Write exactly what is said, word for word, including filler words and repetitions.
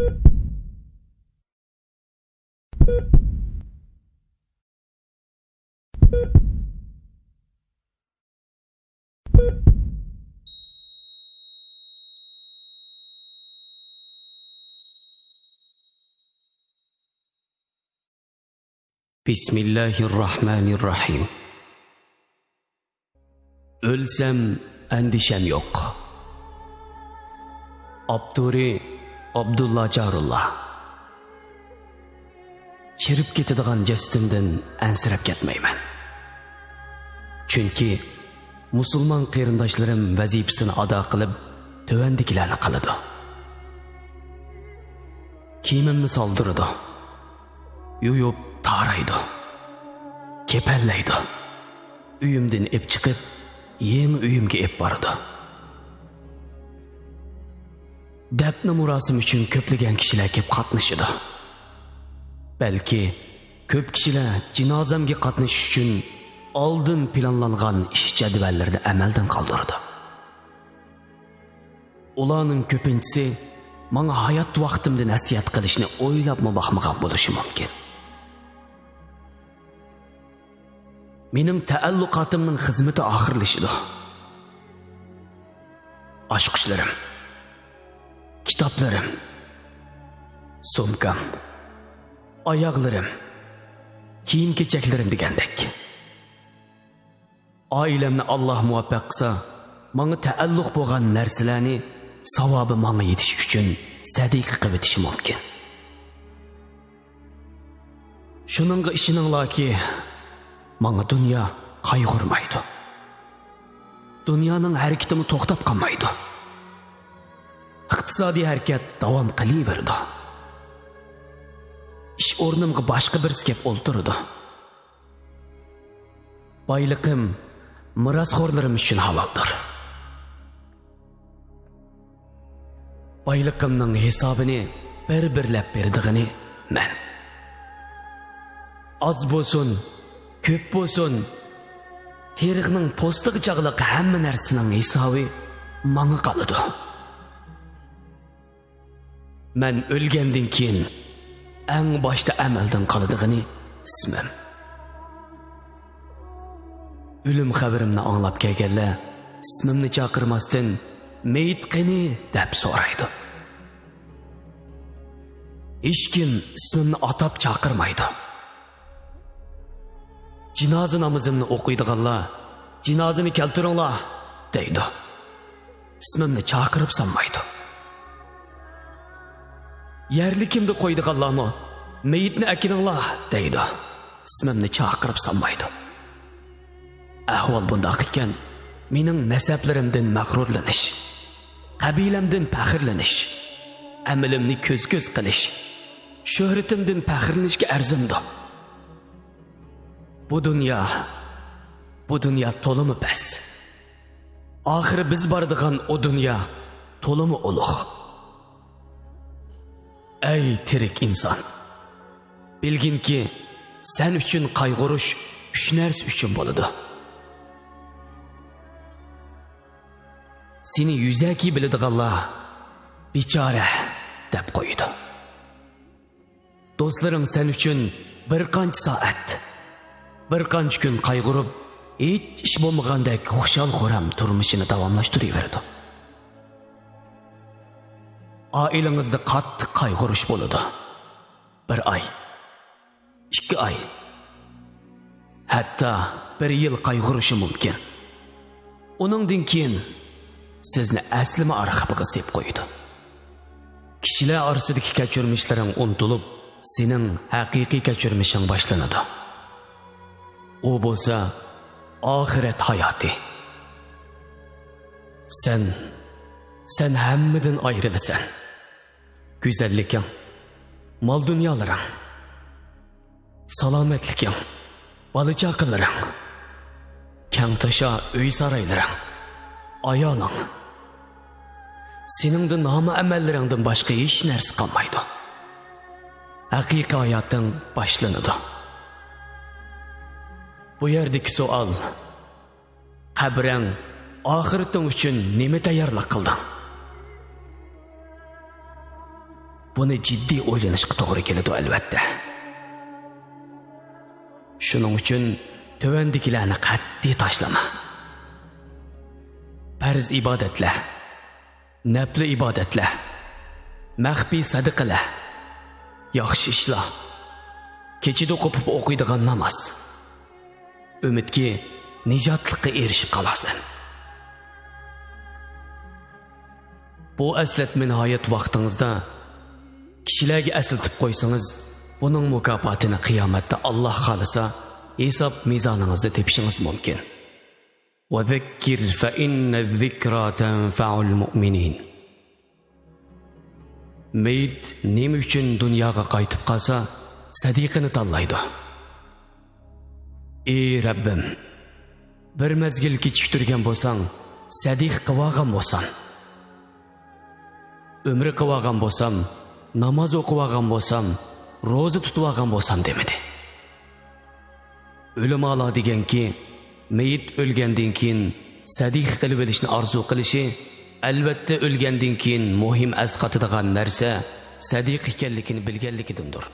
بسم الله الرحمن الرحيم. ئۆلسەم ئەندىشەم يوق. ئاپتورى: ئابدۇللا جارۇللا. چىرىپ كېتىدىغان جەسىتىمدىن ئەنسىرەپ كەتمەيمەن. چۈنكى مۇسۇلمان قېرىنداشلىرىم ۋەزىپىسىنى ئادا قىلىپ، تۆۋەندىكىلەرنى قىلىدۇ. كىيىمىمنى سالدۇرىدۇ. يۇيۇپ تارايدۇ. كېپەنلەيدۇ. ئۆيۈمدىن ئېپ چىقىپ، يېڭى ئۆيۈمگە ئېپ بارىدۇ. دەپنە مۇراسىمى ئۈچۈن كۆپلىگەن كىشىلەر كېلىپ قاتنىشىدۇ. بەلكى كۆپ كىشىلەر جىنازەمگە قاتنىشىش ئۈچۈن ئالدىن پىلانلانغان ئىش جەدۋەللىرىنى ئەمەلدىن قالدۇرىدۇ. ئۇلارنىڭ كۆپىنچىسى ماڭا ھايات ۋاقتىمدا نەسىھەت قىلىشنى ئويلاپمۇ باقمىغان بولۇشى مۇمكىن. مېنىڭ تەئەللۇقاتىمنىڭ خىزمىتى ئاخىرلىشىدۇ. ئاچقۇچلىرىم، كىتابلىرىم، سومكام، ئاياغلىرىم، كىيىم-كېچەكلىرىم دېگەندەك. ئائىلەمنى ئاللاھ مۇۋەپپەق قىلسا، ماڭا تەئەللۇق بولغان نەرسىلەرنى ساۋابى ماڭا يېتىشى ئۈچۈن سەدىقە قىلىۋېتىشى مۇمكىن. شۇنىڭغا ئىشىنىڭلاركى، ماڭا دۇنيا قايغۇرمايدۇ. دۇنيانىڭ ھەرىكىتىمۇ توختاپ قالمايدۇ. ئىقتىسادىي ھەرىكەت داۋام قىلىۋېرىدۇ. ئىش ئورنۇمغا باشقا بىرسى كەپ ئولتۇرىدۇ. بايلىقىم مىراسخورلىرىم ئۈچۈن ھالالدۇر. بايلىقىمنىڭ ھېسابىنى بىر-بىرلەپ بېرىدىغىنى مەن. ئاز بولسۇن، كۆپ بولسۇن، تېرىقنىڭ پوستىغا چاغلىق ھەممە نەرسىنىڭ ھېسابى ماڭا قالىدۇ. مەن ئۆلگەندىن كېيىن ئەڭ باشتا ئەمەلدىن قالىدىغىنى ئىسمىم. ئۆلۈم خەۋىرىمنى ئاڭلاپ كەلگەنلەر ئىسمىمنى چاقىرماستىن، «مېيىت قېنى؟» دەپ سورايدۇ. ھېچكىم ئىسمىمنى ئاتاپ چاقىرمايدۇ. جىنازا نامىزىمنى ئوقۇيدىغانلار، «جىنازىنى كەلتۈرۈڭلار» دەيدۇ. ئىسمىمنى چاقىرىپ سانمايدۇ. يەرلىكىمدە قويىدىغانلارمۇ، «مېيىتنى ئەكېلىڭلار» دەيدۇ. ئىسمىمنى چاقىرىپ سانمايدۇ. ئەھۋال بۇنداق ئىكەن، مېنىڭ نەسەبلىرىمدىن مەغرۇرلىنىش، قەبىلەمدىن پەخىرلىنىش، ئەمىلىمنى كۆز-كۆز قىلىش، شۆھرىتىمدىن پەخىرلىنىشكە ئەرزىمدۇ؟ بۇ دۇنيا، بۇ دۇنيا تولىمۇ پەس. ئاخىرى بىز بارىدىغان ئۇ دۇنيا تولىمۇ ئۇلۇغ. ئەي تىرىك ئىنسان! بىلگىنكى، سەن ئۈچۈن قايغۇرۇش ئۈچ نەرسە ئۈچۈن بولىدۇ. سېنى يۈزەكى بىلىدىغانلار «بىچارە» دەپ قويىدۇ. دوستلىرىڭ سەن ئۈچۈن بىر قانچە سائەت، بىر قانچە كۈن قايغۇرۇپ، ھېچ ئىش بولمىغاندەك خۇشال-خۇرام تۇرمۇشىنى داۋاملاشتۇرۇۋېرىدۇ. ئائىلىڭىزدە قاتتىق قايغۇرۇش بولىدۇ. بىر ئاي، ئىككى ئاي، ھەتتا بىر يىل قايغۇرۇشى مۇمكىن. ئۇنىڭدىن كېيىن سىزنى ئەسلىمە ئارخىپىغا سېلىپ قويىدۇ. كىشىلەر ئارىسىدىكى كەچۈرمىشلىرىڭ ئۇنتۇلۇپ، سېنىڭ ھەقىقىي كەچۈرمىشىڭ باشلىنىدۇ. ئۇ بولسا ئاخىرەت ھاياتى. سەن، سەن ھەممىدىن ئايرىلىسەن. گۈزەللىكىڭ، مال-دۇنيالىرىڭ، سالامەتلىكىڭ، بالا-چاقىلىرىڭ، كەڭ تاشا ئۆي-سارايلىرىڭ، ئايالىڭ. سېنىڭدە نامە-ئەمەللىرىڭدىن باشقا ھېچ نەرسە قالمايدۇ. ھەقىقىي ھاياتىڭ باشلىنىدۇ. بۇ يەردىكى سوئال، قەبرەڭ، ئاخىرىتىڭ ئۈچۈن نېمە تەييارلىق قىلدىڭ؟ بۇنى جىددىي ئويلىنىشقا توغرا كېلىدۇ، ئەلۋەتتە. شۇنىڭ ئۈچۈن تۆۋەندىكىلەرنى قەتئىي تاشلىما. پەرز ئىبادەتلەر، نەپلى ئىبادەتلەر، مەخپىي سەدىقىلەر، ياخشى ئىشلار، كېچىدە قوپۇپ ئوقۇيدىغان ناماز. ئۈمىدكى، نىجاتلىققا ئېرىشىپ قالارسەن. بۇ ئەسلەتمىنى ھايات ۋاقتىڭىزدا كىشىلەرگە ئەسلىتىپ قويسىڭىز، بۇنىڭ مۇكاپاتىنى قىيامەتتە، ئاللا خالىسا، ھېساب مىزانىڭىزدا تېپىشىڭىز مۇمكىن. وذكر فإن الذكرى تنفع المؤمنين. مېيىت نېمە ئۈچۈن دۇنياغا قايتىپ قالسا، سەدىقىنى تاللايدۇ؟ ئى رەببىم، بىر مەزگىل كېچىكتۈرگەن بولساڭ، سەدىقە قىلىۋالغان بولسام، ئۆمرە قىلىۋالغان بولسام، ناماز ئوقۇۋالغان بولسام، روزا تۇتۇۋالغان بولسام دېمىدى. ئۆلىمالار دېگەنكى، مېيىت ئۆلگەندىن كېيىن سەدىقە قىلىۋېلىشنى ئارزۇ قىلىشى، ئەلۋەتتە، ئۆلگەندىن كېيىن مۇھىم ئەسقاتىدىغان نەرسە سەدىقە ئىكەنلىكىنى بىلگەنلىكىدىندۇر.